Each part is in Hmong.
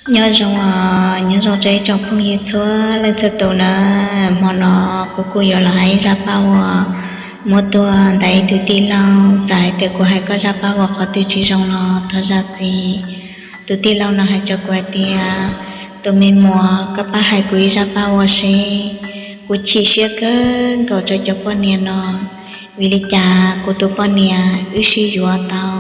Nyob zoo, nyob zoo rau ib tsoom phooj ywg txhua leej txhua tus na. Hmo no kuv kuj yuav los hais ib zaj paj uas muab tuaj ntawm ib tug tij laug. Txawm hais tias kuv hais koj zaj paj uas qhov twg tsis zoo los thov zam txim. Tus tij laug no hais rau kuv hais tias, tus me muam, koj pab hais kuv ib zaj paj uas seb. Kuv chim siab kawg nkaus rau cov poj niam no. Vim li cas kuv tus poj niam wb sib yuav tau,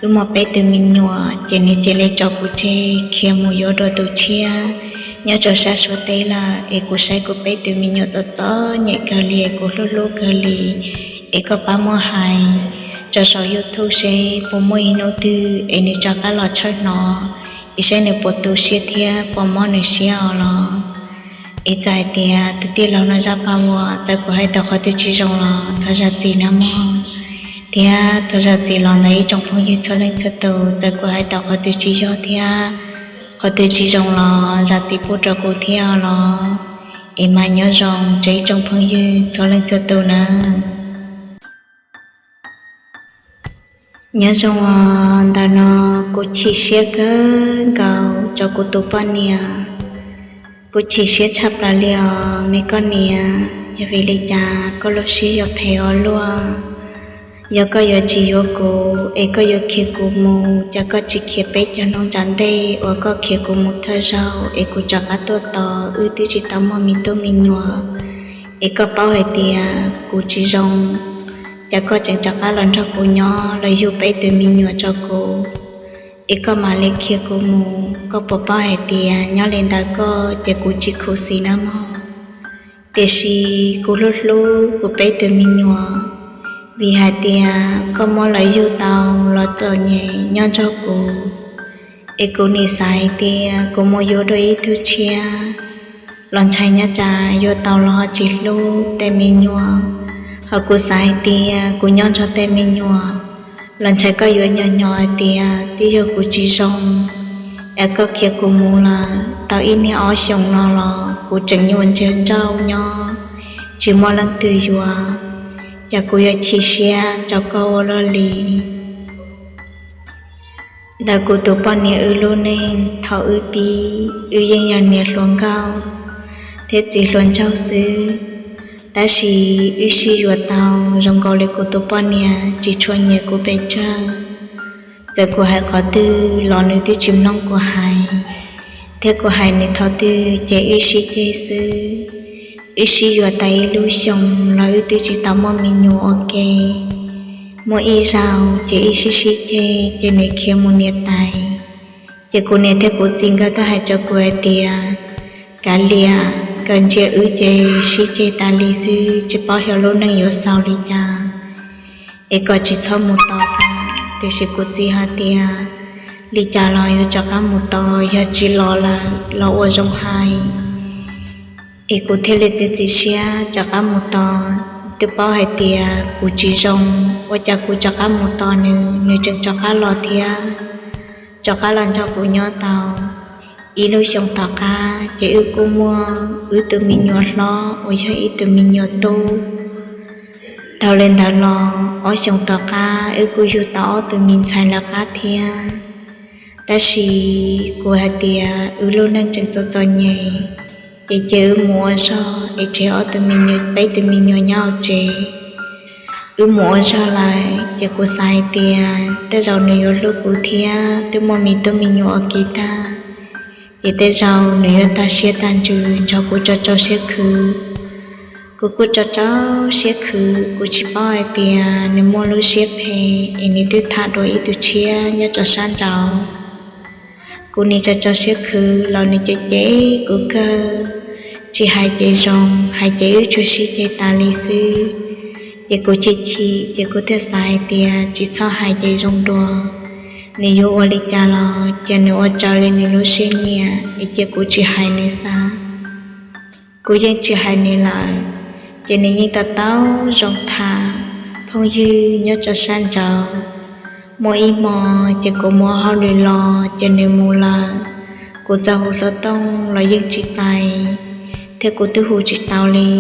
wb muaj peb tus me nyuam ces nws cia li tso kuv tseg khiav mus yuav dua tus tshiab nyob rau sab Suav teb lawm. Es kuv saib kuv peb tus me nyuam txom txom nyem kawg li, kuv hlub hlub kawg li. Es koj pab muab hais rau saum YouTube seb puas muaj ib hnub twg es nws rov qab los tshawb hnov, es saib nws puas tu siab thiab puas mob nws siab os los. Es txawm hais tias tus tij laug no zaj paj uas txawm kuv hais tau qhov twg tsis zoo los thov zam txim nawb mog. Thiab thov zam txim los ntawm ib tsoom phooj ywg txhua leej txhua tus, txawm kuv hais tau qhov twg tsis yog thiab qhov twg tsis zoo los zam txim pub rau kuv thiab os los. Es mas nyob zoo rau ib tsoom phooj ywg txhua leej txhua tus na. Nyob zoo os, ntawm no kuv chim siab kawg nkaus rau kuv tus poj niam. Kuv chim siab tshaj plaws li os me koj niam, yog vim li cas koj lub siab yuav phem ua luaj? Yog koj yuav tsis yuav kuv es koj yuav khiav kuv mus, cas koj tsis khiav peb caug hnub nram ntej uas koj khiav kuv mus thawj zaug es kuv rov qab tuaj tos, wb twb tsis tau muaj me tub me nyuam, es koj paub hais tias kuv tsis zoo, cas koj tseem rov qab los nrog kuv nyob los yug peb tus me nyuam rau kuv, es koj mam li khiav kuv mus. Koj puas paub hais tias nyob li ntawd koj ces kuv tsis khuv xim nawb mog. Tiam sis kuv hlub hlub kuv peb tus me nyuam, vim hais tias koj muab lawv yug tau los txom nyem nyob nrog kuv, es kuv nim xav hais tias kuv mus yuav dua ib tug tshiab los ntshai nyob tsam yuav tau los ho tsis hlub tej me nyuam, ho kuv xav hais tias kuv nyob nrog tej me nyuam los ntshai koj yuav nyo nyo hais tias twb yog kuv tsis zoo, es koj khiav kuv mus lawm. Tau ib niag ob xyoos no los kuv tseem nyuam ntsiag nrauj nyob tsis muaj leej twg yuav, cas kuv yuav chim siab rau koj ua luaj li. Ntawm kuv tus poj niam wb lub neej thaum wb pib, wb yeej yog niam hluas nkauj thiab txiv hluas nraug xwb, tab sis wb sib yuav tau zoo nkaus li kuv tus poj niam tsis tshua nyiam kuv pes tsawg. Txawm kuv hais qhov twg los nws twb tsis mloog kuv hais, thiab kuv hais nws thaum twg ces wb sib ceg xwb. Wb sib yuav tau ib lub xyoos los wb twb tsis tau muaj me nyuam ua ke. Muaj ib zaug ces wb sib sib ceg ces nws khiav mus niam tais, ces kuv niam thiab kuv txiv nkawd twb hais rau kuv hais tias, kav liam, kawm ntsia wb ces sib ceg tas li xwb, tsis paub xyov lub neej yuav xaus li cas, es kom tsis txhob mus tos xwb. Tiam sis kuv txiv hais tias, li cas los yuav rov qab mus tos, yog tsis los lawm los ua zoo hais. Es kuv thiaj li txiav txim siab rov qab mus tos. Twb paub hais tias kuv tsis zoo, ua cas kuv rov qab mus tos nws, nws tseem rov qab los thiab, rov qab los nrog kuv nyob tau ib lub xyoos tom qab, ces wb kuj muaj wb tus me nyuam hlob uas yog ib tus me nyuam tub. Dhau li ntawd los ob xyoos tom qab wb kuj yug tau ob tus me ntxhais lawv qab thiab. Tab sis kuv hais tias wb lub neej tseem txom txom nyem, ces cia wb mus ua zog es tseg ob tus me nyuam, peb tus me nyuam nyob hauv tsev. Wb mus ua zog lawm ces kuv xav hais tias tej zaum nws yuav hlub kuv thiab, twb muaj me tub me nyuam ua ke tag, ces tej zaum nws yuav tag siab tag ntsws nrog kuv rau rau siab khwv. Kuv kuj rau rau siab khwv, kuv tsis paub hais tias nws muaj lub siab phem es nws twb tham dua ib tug tshiab nyob rau sab nraud. Kuv nim rau rau siab khwv los nws cem cem kuv kawg, tsis hais ces zoo, hais ces wb tsuas sib ceg tas li xwb. Ces kuv chim chim, ces kuv thiaj xav hais tias tsis txhob hais ces zoo dua. Nws yuav ua li cas los cia nws ua raws li nws lub siab nyiam, es cia kuv tsis hais nws xav. Kuv yeej tsis hais nws lawm, ces nws yeej tau tau zoo tham phooj ywg nyob rau sab nraud. Muaj ib hmo ces kuv mus hauj lwm los ces nws mus lawm. Kuv txawm hu xov tooj los yeej tsis txais, thiab kuv twb hu tsis tau li.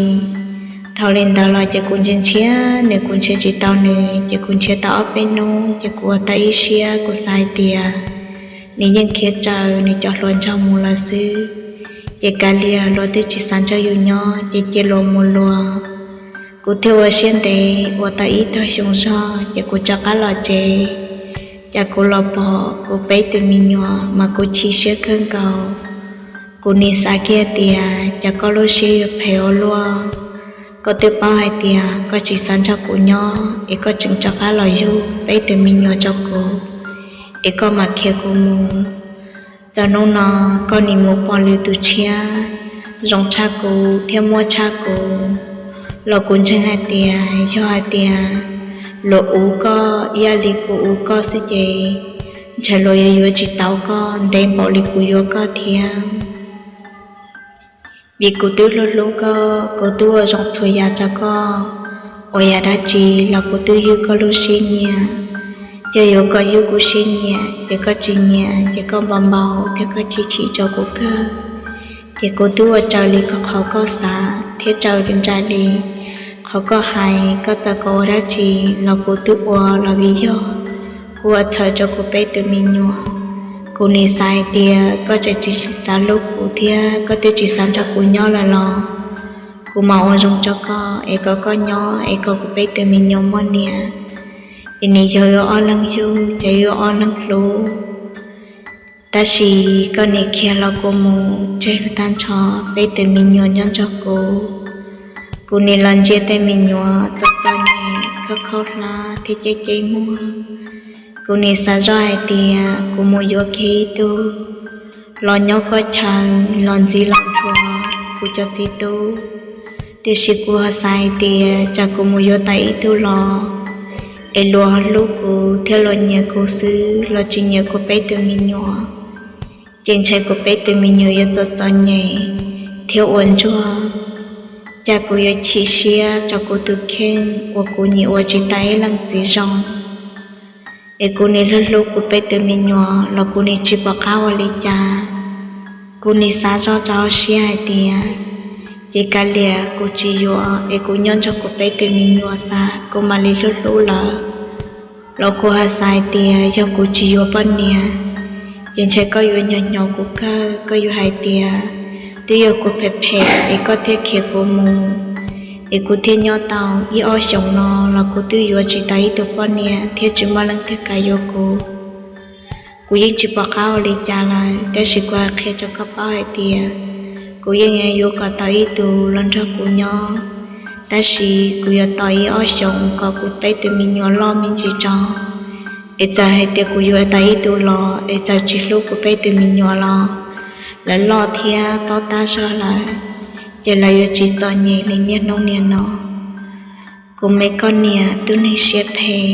Dhau li ntawd los ces kuv nrhiav nrhiav nws, kuv nrhiav tsis tau nws, ces kuv nrhiav tau ob peb hnub ces kuv ua tau ib siab, kuv xav hais tias nws yeej khiav raws nws cov hluas nraug mus lawm xwb. Ces kav liam luag twb tsis xav nrog yus nyob ces cia luag mus luag. Kuv thiaj ua siab ntev ua tau ib tog xyoo zog ces kuv rov qab los tsev. Cas kuv los pom kuv peb tus me nyuam mas kuv chim siab kawg nkaus. Kuv nim xav kiag tias cas koj lub siab yuav phem ua luaj, koj twb paub hais tias koj tsis xav nrog kuv nyob es koj tseem rov qab los yug peb tus me nyuam rau kuv, es koj mam khiav kuv mus. Txog hnub no koj nim mus pom lwm tus tshiab zoo tshaj kuv thiab muaj tshaj kuv, los kuv ntseeg hais tias yog hais tias luag ua koj ib yam li kuv ua koj xwb ces ntshai luag yuav yuav tsis tau koj ntev npaum li kuv yuav koj thiab. Vim kuv twb hlub hlub koj, kuv twb ua zoo txhua yam rau koj, ua yam dab tsi los kuv twb ywj koj lub siab nyiam. Yog yuav kom ywj kuv siab nyiam ces koj tsis nyiam ces koj npau npau thiab koj chim chim rau kuv kawg. Ces kuv twb ua raws li koj qhov koj xav thiab raws nraim li qhov koj hais. Koj txawm kom ua dab tsi los kuv twb ua los vim yog kuv ua txhawm rau kuv peb tus me nyuam. Kuv nim xav hais tias koj tseem tsis xav hlub kuv thiab koj twb tsis xav nrog kuv nyob lawm los kuv mam ua zoo rau koj es kom koj nyob es kom kuv peb tus me nyuam muaj niam. Es nim yog wb ob leeg yug ces wb ob leeg hlub. Tab sis koj nim khiav los kuv mus tseg tag nrho peb tus me nyuam nyob nrog kuv. Kuv nim los ntsia tej me nyuam txom txom nyem khaub khaub hlab thiab ceb ceb muag. Kuv nim xav zoj hais tias kuv mus yuav kiag ib tug los nyob koj chaw los ntxiv los ntxhua kuv cov txiv tub. Tiam sis kuv ho xav hais tias tsam kuv mus yuav tau ib tug los es luag hlub kuv thiab luag nyiam kuv xwb los tsis nyiam kuv peb tus me nyuam, ces ntshai kuv peb tus me nyuam yuav txom txom nyem thiab ua ntsuag. Cas kuv yuav chim siab rau kuv tus kheej uas kuv nyiam ua tsis tau ib leej txiv zoo. Es kuv nim hlub hlub kuv peb tus me nyuam los kuv nim tsis pom qab ua li cas. Kuv nim xav zoj rau hauv siab hais tias ces kav liam kuv tsis yuav es kuv nyob nrog kuv peb tus me nyuam xav kuv mam li hlub hlub lawv. Los kuv ho xav hais tias yog kuv tsis yuav poj niam ces ntshai koj yuav nyo nyo kuv kawg, koj yuav hais tias twb yog kuv phem phem es koj thiaj khiav kuv mus. Es kuv thiaj nyob tau ib ob xyoos no los kuv twb yuav tsis tau ib tug poj niam thiab tsis muaj leej twg kam yuav kuv. Kuv yeej tsis pom qab ua li cas lawm, tab sis kuv hais qhia rau koj paub hais tias kuv yeej yuav kom tau ib tug los nrog kuv nyob, tab sis kuv yuav tos ib ob xyoos kom kuv peb tus me nyuam loj me ntsis tso. Es txawm hais tias kuv yuav tau ib tug los es txawm tsis hlub kuv peb tus me nyuam los lawv loj thiab paub tab zog lawm, ces lawv yuav tsis txom nyem li niaj hnub niaj no. Kuv me koj niam tub neeg siab phem,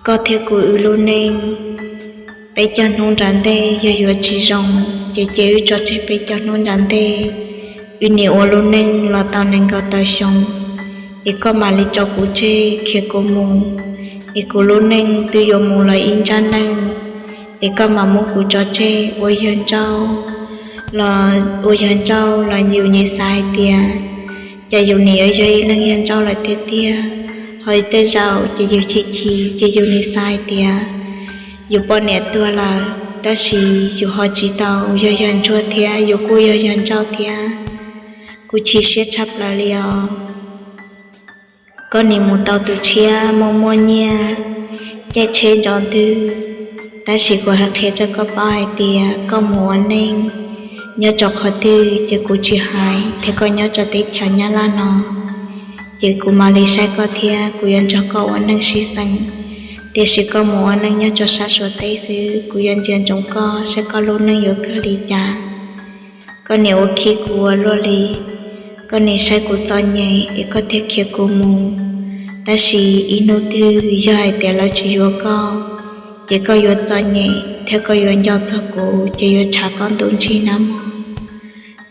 koj thiab kuv wb lub neej peb caug hnub nram ntej yog yuav tsis zoo, ces cia wb tso tseg peb caug hnub nram ntej. Wb nim ua lub neej los tau nees nkaum tawm xyoo, es koj mam li tso kuv tseg khiav kuv mus, es kuv lub neej twb yuav mus los ib ntsab neej, es koj mam muab kuv tso tseg ua yawg ntxawg los, ua yawg ntxawg los yus nim xav hais tias cas yus nim yuav yog ib leeg yawg ntxawg lawm tiag tiag, ho tej zaum ces yus chim chim ces yus nim xav hais tias yus poj niam tuag lawm, tab sis yus ho tsis tau yog yawg ntxawg thiab, yus kuj yog yawg ntxawg thiab. Kuv chim siab tshaj plaws li os. Koj nim mus tau tus tshiab muaj muaj nyiaj, caij tsheb ntso ntwg, tab sis kuv hais qhia rau koj paub hais tias koj mus ua neej nyob rau qhov twg ces kuv tsis hais, thiab koj nyob rau teb chaws Nyab Laj no ces kuv mam li saib koj thiab kuv yuav nrog koj ua neej sib xeem. Tiam sis koj mus ua neej nyob rau sab Suav teb xwb, kuv yuav ntsia ntsoov koj saib koj lub neej yuav kawg li cas. Koj nim ua khib kuv ua luaj li, koj nim saib kuv txom nyem es koj thiaj khiav kuv mus. Tab sis ib hnub twg yog hais tias lawv tsis yuav koj, ces koj yuav txom nyem thiab koj yuav nco txog kuv ces yuav tshav koj ntuj ntsig nab mog.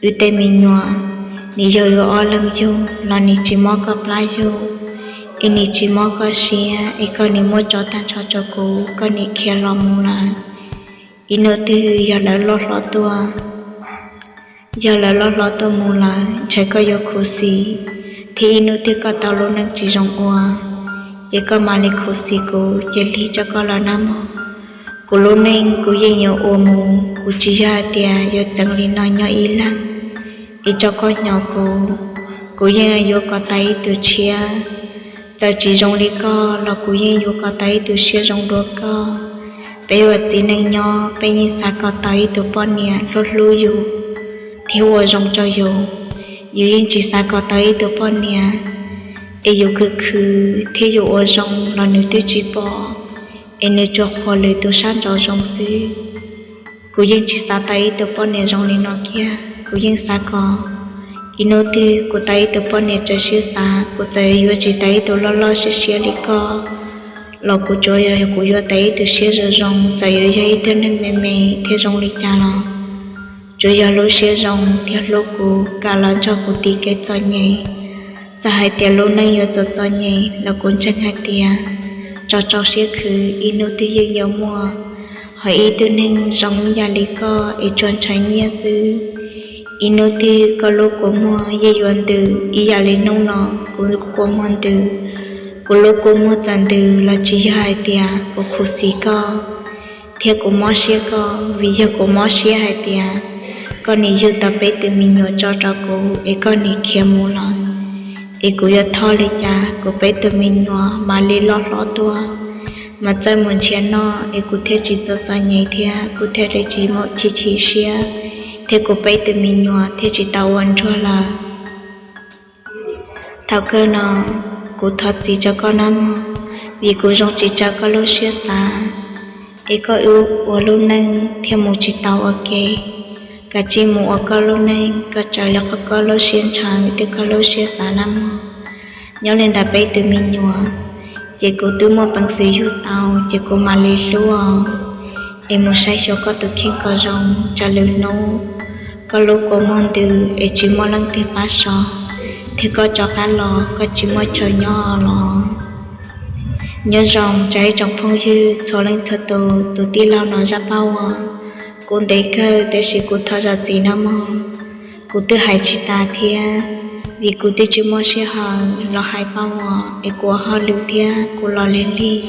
Wb tej me nyuam, nim yog wb ob leeg yug los nim tsis mob koj plab yug, es nim tsis mob koj siab es koj nim muab tso tag nrho rau kuv, koj nim khiav los mus lawm. Ib hnub twg yog lawv loj hlob tuaj, yog lawv loj hlob tuaj mus lawm ntshai koj yuav khuv xim, thiab ib hnub twg koj tau lub neej tsis zoo ua, ces koj mam li khuv xim kuv ces lig rau koj lawm nab mog. Kuv lub neej kuv yeej yuav ua mus, kuv tsis yog hais tias yuav txeev li no nyob ib leeg. Es tso koj hnyo kuv, kuv yeej yuav koj tau ib tug tshiab. Txawm tsis zoo li koj los kuv yeej yuav koj tau ib tug siab zoo dua koj. Peb ua txiv neej nyob peb yeej xav koj tau ib tug poj niam hlub hlub yus thiab ua zoo rau yus. Yus yeej tsis xav koj tau ib tug poj niam es yus khwv khwv thiab yus ua zoo los nws twb tsis pom, es nws tsuas qhuas lwm tus sab nraud zoo xwb. Kuv yeej tsis xav tau ib tug poj niam zoo li no kiag, kuv yeej xav kom ib hnub twg kuv tau ib tug poj niam raws siab xav, kuv txawm yuav tsis tau ib tug loj loj siab siab li koj los kuv tsuas yog kuv yuav tau ib tug siab zoo zoo, txawm yuav yog ib tug neeg me me thiab zoo li cas los tsuas yog lub siab zoo thiab hlub kuv, kam los nrog kuv tiv kev txom nyem. Txawm hais tias lub neej yuav txom txom nyem los kuv ntseeg hais tias tso rau siab khwv ib hnub twg yeej yuav muaj. Ho ib tug neeg zoo ib yam li koj es tsuas ntshai nyiaj xwb, ib hnub twg koj lub kua muag yeej yuav ntws ib yam li hnub no kuv kua muag ntws. Kuv lub kua muag txawm ntws los tsis yog hais tias kuv khuv xim koj thiab kuv mob siab koj, vim yog kuv mob siab hais tias koj nim yug tau peb tus me nyuam tso rau kuv es koj nim khiav mus lawm. Es kuv yuav thov li cas kuv peb tus me nyuam mam li loj hlob tuaj, mas txawj mus nrhiav noj es kuv thiaj tsis txom txom nyem thiab kuv thiaj li tsis muaj chim chim siab, thiab kuv peb tus me nyuam thiaj tsis tau ua nruag lawm. Thaum kawg no kuv thov txim rau koj nawb mog, vim kuv zoo tsis raws koj lub siab xav, es koj ua lub neej thiaj mus tsis tau ua ke. Kav tsij mus ua koj lub neej, koj raws li qhov koj lub siab ntshaw thiab koj lub siab xav nawb mog. Nyob li ntawm peb tus me nyuam, ces kuv twb muaj peev xwm yug tau ces kuv mam li hlub os. Es mus saib xyuas koj tus kheej kom zoo, tsam lwm hnub koj lub kua muag ntws es tsis muaj leej twg pab so, thiab koj rov qab los koj tsis muaj chaw nyob los. Nyob zoo rau ib tsoom phooj ywg txhua leej txhua tus, tus tij laug no Zaj Paj Huas. Kuv ntev kawg tiam sis kuv thov zam txim nawb mog. Kuv twb hais tsis tas thiab, vim kuv twb tsis muaj sij hawm los hais Paj Huas, es kuv ua hauj lwm thiab kuv los lig lig,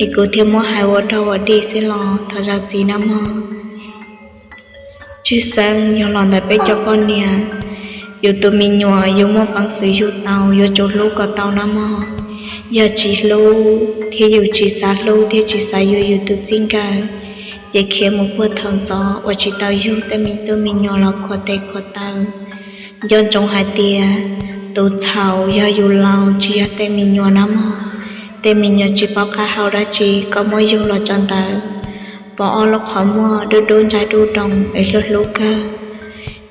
es kuv thiaj muab hais ua dog ua dig xwb los thov zam txim nawb mog. Tshwj xeeb yog los ntawm peb cov poj niam, yus tus me nyuam yus muaj peev xwm yug tau yuav tsum hlub kom tau nawb mog. Yog tsis hlub thiab yus tsis xav hlub thiab tsis xav yuav yus tus txij nkawm, ces khiav mus puag thaum ntxov uas tsis tau yug tej me tub me nyuam los khuam tes khuam taw. Nco ntsoov hais tias tus txhaum yog yus laus tsis yog tej me nyuam nawb mog. Tej me nyuam tsis paub qab hau dab tsi, koj muab yug los tso ntawd, pom ob lub qhov muag dub dub ntsais dub doog es hlub hlub kawg.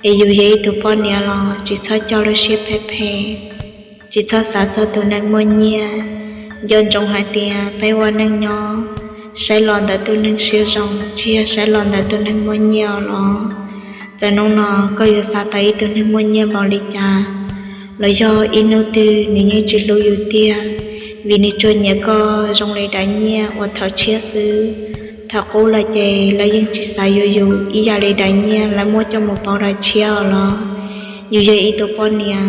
Es yus yog ib tug poj niam los tsis txhob coj lub siab phem phem, tsis txhob xav txog tus neeg muaj nyiaj. Nco ntsoov hais tias peb ua neej nyob, saib los ntawm tus neeg siab zoo tsis yog saib los ntawm tus neeg muaj nyiaj os los. Txawm hnub no koj yuav xav tau ib tug neeg muaj nyiaj npaum li cas, los yog ib hnub twg nws yeej tsis hlub yus tiag, vim nws tsuas nyiam koj zoo li daim nyiaj uas thaum tshiab xwb. Thaum qub lawm ces lawv yeej tsis xav yuav yus ib yam li daim nyiaj lawv muab coj mus pauv daim tshiab os los. Yus yog ib tug poj niam,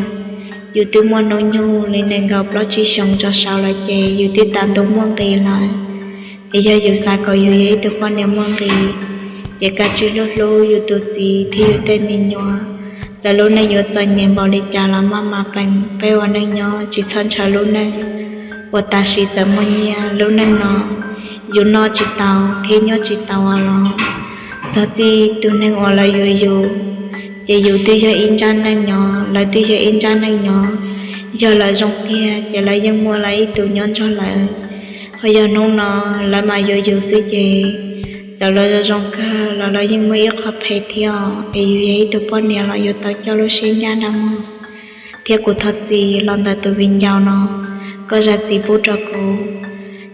yus twb muaj hnub nyoog li nees nkaum plaub tsib xyoos rov saud lawm ces yus twb tas ntuj muaj nqis lawm. Es yog yus xav kom yus yog ib tug poj niam muaj nqis, ces kav tsij hlub hlub yus tus txiv thiab yus tej me nyuam. Txawm lub neej yuav txom nyem npaum li cas los maj mam peem, peb ua neej nyob tsis txhob ntshaw lub neej uas tam sim txawm muaj nyiaj. Lub neej no yus noj tsis tau thiab nyob tsis tau los, txog txij tus neeg uas lawv yuav yus, ces yus twb yog ib nrab neej nyob, lawv twb yog ib nrab neej nyob. Yog lawv zoo tiag ces lawv yeej muaj lawv ib tug nyob nrog lawv. Ho yog hnub no lawv mam yuav yus xwb ces txawm lawv zoo zoo kawg los lawv yeej muaj ib qho phem thiab os. Es yus yog ib tug poj niam los yuav tau coj lub siab ncaj nawb mog. Thiab kuv thov txim los ntawm tus viv ncaus no, koj zam txim pub rau kuv.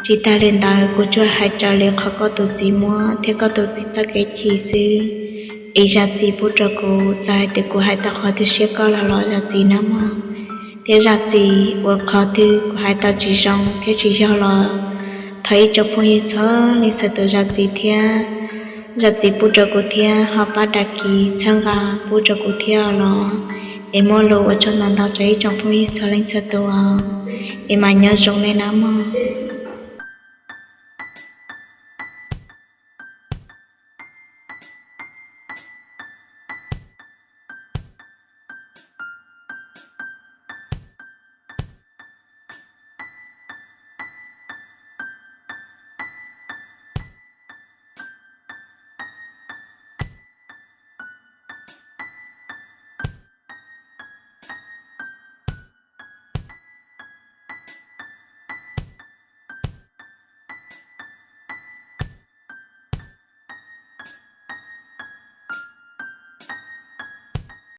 Tsis tag li ntawd kuv tsuas hais raws li qhov koj tus txiv muab thiab koj tus txiv txoj kev chim xwb. Es zam txim pub rau kuv, txawm hais tias kuv hais tau qhov twg siab koj los los zam txim nawb mog. Thiab zam txim uas qhov twg kuv hais tau tsis zoo thiab tsis yog los thov ib tsoom phooj ywg txhua leej txhua tus zam txim thiab. Zam txim pub rau kuv thiab ho pab dag kis txhawb nqa pub rau kuv thiab os los. Es muaj lus ua tsaug ntau ntau rau ib tsoom phooj ywg txhua leej txhua tus, es mam nyob zoo nej nawb mog.